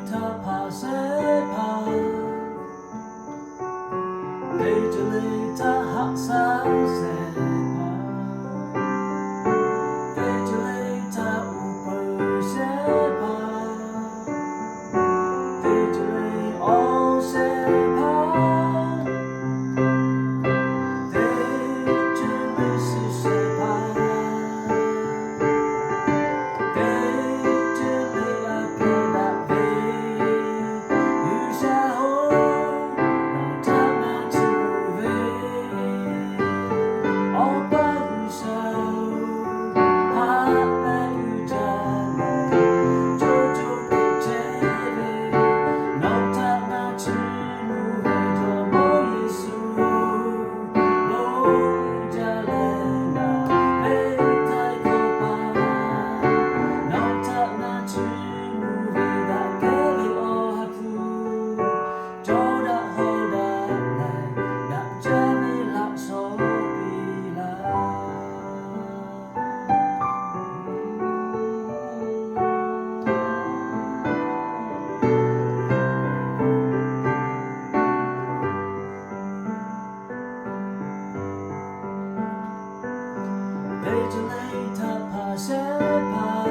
htaꞈ hpaˍ shehˍ hpaˍ, teˇ ceuˬ le htaꞈ haꞈ shaˉ shehˍ hpaˍ, teˇ ceuˬ le htaꞈ uˉ peunˍ shehˍ hpaˍ, teˇ ceuˬ le awˬ shehˍ hpaˍ, teˇ ceuˬ le shiˍ shehˍ hpaˍ, teˇ ceuˬ le a hpehꞈ daꞈ ve G'uiˬsha-oˬ, nawˬ htaꞈ ngaˬ chiˇ mvuh ve, Awˬ pa G'uiˬsha-oˬ, haꞈ pehꞈ uiˍ jaˇ leh, co co teꞈ chehˇ ve, nawˬ htaꞈ ngaˬ chiˇ mvuh ve, Jawˇmawˇ Yeˍsuˆ-oˬ, bon uiˍ jaˇ leh ngaˬ ve htaiˍ hkawˇ pa, nawˬ htaꞈ ngaˬ chiˇ mvuh ve, daꞈ kehˉ ve Awˬ ha hpu cawˇ daꞈ hawˉ daꞈ leh, daꞈ jaˇ ve laꞈ shawˍ piˇ laˇ. Teˇ ceuˬ le htaꞈ hpaˍ shehˍ hpaˍ,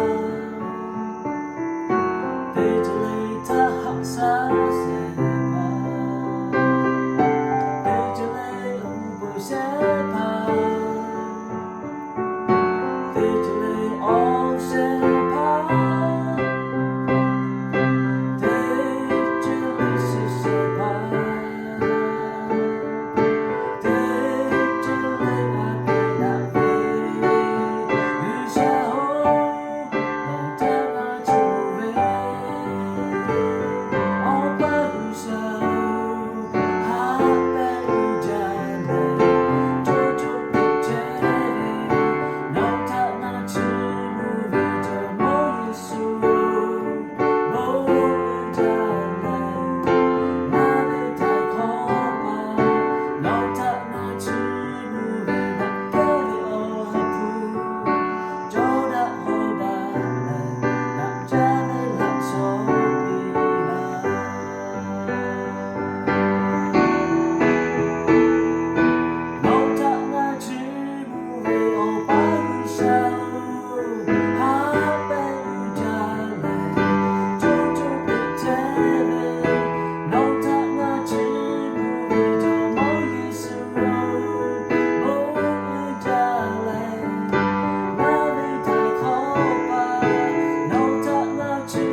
teˇ ceuˬ le htaꞈ haꞈ shaˉ shehˍ hpaˍ, teˇ ceuˬ le uˉ peunˍ shehˍ hpaˍ, teˇ ceuˬ le awˬ shehˍ hpaˍ, teˇ ceuˬ le shiˍ shehˍ hpaˍ, teˇ ceuˬ le a hpehꞈ daꞈ ve G'uiˬsha-oˬ, nawˬ htaꞈ ngaˬ chiˇ mvuh ve, Awˬ pa G'uiˬsha-oˬ, haꞈ pehꞈ uiˍ jaˇ leh, co co teꞈ chehˇ ve, nawˬ htaꞈ ngaˬ chiˇ mvuh ve, Jawˇmawˇ Yeˍsuˆ-oˬ, bon uiˍ jaˇ leh ngaˬ ve htaiˍ hkawˇ pa, nawˬ htaꞈ ngaˬ chiˇ mvuh ve, daꞈ kehˉ ve Awˬ ha hpu cawˇ daꞈ hawˉ daꞈ leh, daꞈ jaˇ ve laꞈ shawˍ piˇ laˇ. Nawˬ htaꞈ ngaˬ chiˇ mvuh ve, Awˬ pa G'uiˬsha-oˬ, haꞈ pehꞈ uiˍ jaˇ leh, co co teꞈ chehˇ ve, nawˬ htaꞈ ngaˬ chiˇ mvuh ve, Jawˇmawˇ Yeˍsuˆ-oˬ, bon uiˍ jaˇ leh ngaˬ ve htaiˍ hkawˇ pa, nawˬ htaꞈ ngaˬ chiˇ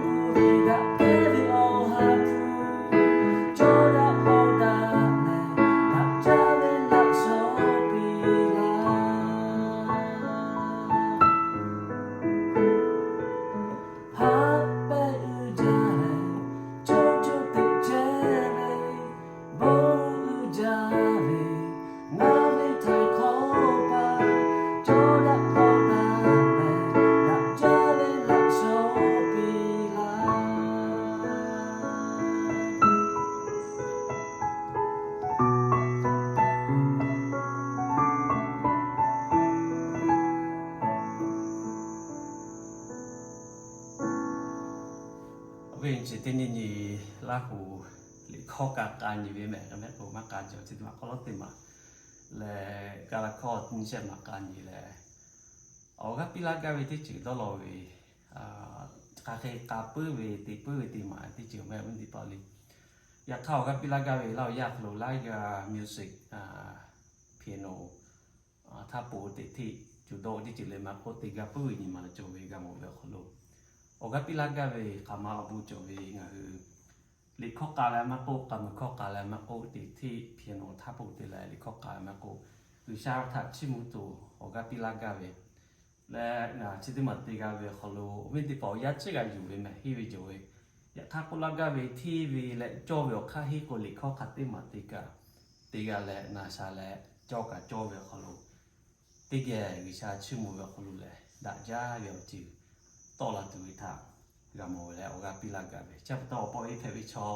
mvuh ve, daꞈ kehˉ ve Awˬ ha hpu cawˇ daꞈ hawˉ daꞈ leh, daꞈ jaˇ ve laꞈ shawˍ piˇ laˇ. Haꞈ pehꞈ uiˍ jaˇ leh, co co teꞈ chehˇ ve, bon uiˍ jaˇ ve, ngaˬ ve htaiˍ hkawˇ pa, cawˇ daꞈ hawˉ daꞈ leh, daꞈ jaˇ ve laꞈ shawˍ piˇ laˇ. Awˬ viˉ awˬ nyi, chi teˇ nyi nyi Laˇ hu liꞈ hkawˇ k'a k'a nyi ve mehˬ, ka mehˆ k'o maˇ k'a jaw chi teˇ maˬ hk'aw lo teˇ maˬ leh, ka la hkawˇ nyi shehˆ maˬ k'a nyi leh, awˬ g'aˇ piˇ laˇ gaˇ ve teˇ ceuˬ dawˇ law ve, k'a hk'e k'a puiˉ ve te puiˉ ve teˇ maˬ teˇ ceuˬ mehˬ, awˬ viˉ teˇ hpaˍ le. Yaꞈ hk'aˇ awˬ g'aˇ piˇ laˇ gaˇ ve Laˇ hu yaˇ hk'aw lo laiˉ g'aˇ music, piano htaˇ po teꞈ hteˆ, co dawˆ teˇ ceuˬ leh maˇ k'oˆ, teˇ g'aˇ puiˉ ve nyi ma cawˬ ve g'a mawˬ ve awˬ hk'aw lo, awˬ g'aˇ piˇ laˇ gaˇ ve hk'aˬ ma awˬ bon cawˬ ve ngaˬ hui liꞈ hkawˇ k'a leh maˇ k'oˆ, k'a muiˬ hkawˇ k'a leh maˇ k'oˆ, teꞈ hteˆ, piano htaˇ po te leh liꞈ hkawˇ k'a leh maˇ k'oˆ, G'uiˬsha htaꞈ chiˇ mvuh tuˬ awˬ g'aˇ piˇ laˇ gaˇ ve leh, ngaˬ chi teˇ maˬ te g'a ve awˬ hk'aw lo awˬ viˉ teˇ hpaˍ awˬ yanˇ chi g'a yuˬ ve mehˬ, henˇ ve jawˬ ve. Yaꞈ hk'aˇ k'oˆ laˇ gaˇ ve hteˇ ve leh cawˇ ve awˬ hk'aˇ henˇ k'o, liꞈ hkawˇ hk'a teˇ maˬ te kaꞈ te g'a leh, naˍ sha leh cawˇ kaꞈ cawˇ ve awˬ hk'aw lo, teˇ geh G'uiˬsha chiˇ mvuh ve awˬ hk'aw lo lehˬ, daꞈ jaˇ ve awˬ ceuˬ tawˆ la tuˬ ve htaꞈ g'a mawˬ ve leh awˬ g'aˇ piˇ laˇ gaˇ ve. Chi pa taw awˬ pa awˬ e hpehꞈ ve chaw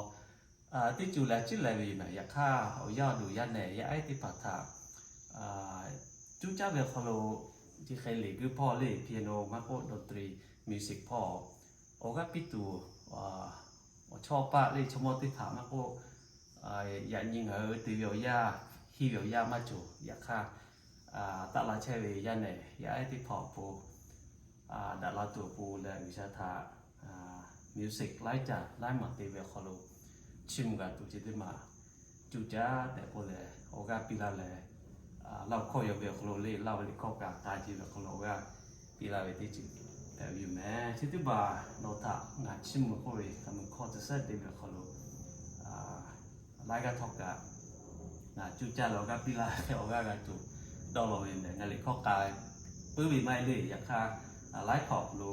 teˇ ceuˬ lehˬ, ciˉ leh ve yoˬ mehˬ. Yaꞈ hk'aˇ awˬ yanˇ duˬ yaˇ nehˬ yaˇ ehˉ teˇ hpaˍ htaꞈ cuˇ caˇ ve awˬ hk'aw lo, chi hk'e liꞈ guiˇ hpawˇ le, piano maˇ k'oˆ, ดนตรี, music hpawˇ awˬ g'aˇ piˇ tuˬ chaw paˆ le chaw mawˇ teˇ hpaˍ maˇ k'oˆ, yaꞈ nyi ngaˬ hui te ve awˬ yanˇ, hiˇ ve awˬ yanˇ maˇ cawˬ. Yaꞈ hk'aˇ, taˆ la chehˇ ve yaˇ nehˬ yaˇ ehˉ teˇ hpaˍ awˬ pon daꞈ la tuˬ awˬ pon leh G'uiˬsha htaꞈ music laiˉ caˬ laiˉ maˬ te ve awˬ hk'aw lo chiˇ mvuh g'a tuˬ ceh teˇ maˬ cuˇ caˇ tehꞈ k'oˆ leh awˬ g'aˇ piˇ laˇ leh, Laˇ huˍ hkawˇ yaw ve awˬ hk'aw lo le, Laˇ huˍ ve liꞈ hkawˇ kaꞈ k'a ce ve awˬ hk'aw lo awˬ g'aˇ piˇ laˇ ve teˇ ceuˬ hpehꞈ ve yoˬ meh. Chi teˇ hpaˍ nawˬ htaꞈ ngaˬ chiˇ mvuh k'oˆ ve, hk'aˬ mvuh hkawˇ tcuh sehˉ te ve awˬ hk'aw lo laiˉ g'aˇ htawˇ kaꞈ ngaˬ cuˇ caˇ leh awˬ g'aˇ piˇ laˇ ve awˬ g'aˇ g'a tuˬ dawˇ law ve meh. Ngaˬ liꞈ hkawˇ k'a puiˉ ve maˇ heˆ le. Yaꞈ hk'aˇ, laiˉ hkawˇ awˬ hk'aw lo,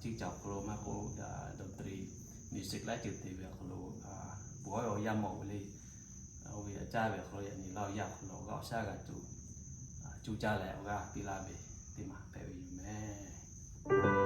ciˇ caˬ awˬ hk'aw lo maˇ k'oˆ, dawˬ te, music laiˉ ceuˬ te ve awˬ hk'aw lo, bon awˬ yanˇ mawˬ ve le. Oˇ ve aꞈ caˇ ve awˬ hk'aw lo yaꞈ nyi Laˇ huˍ yaˇ awˬ hk'aw lo awˬ g'aˇ awˬ shaˉ g'a tuˬ cuˇ caˇ leh awˬ g'aˇ piˇ laˇ ve teˇ maˬ hpehꞈ ve yoˬ meh.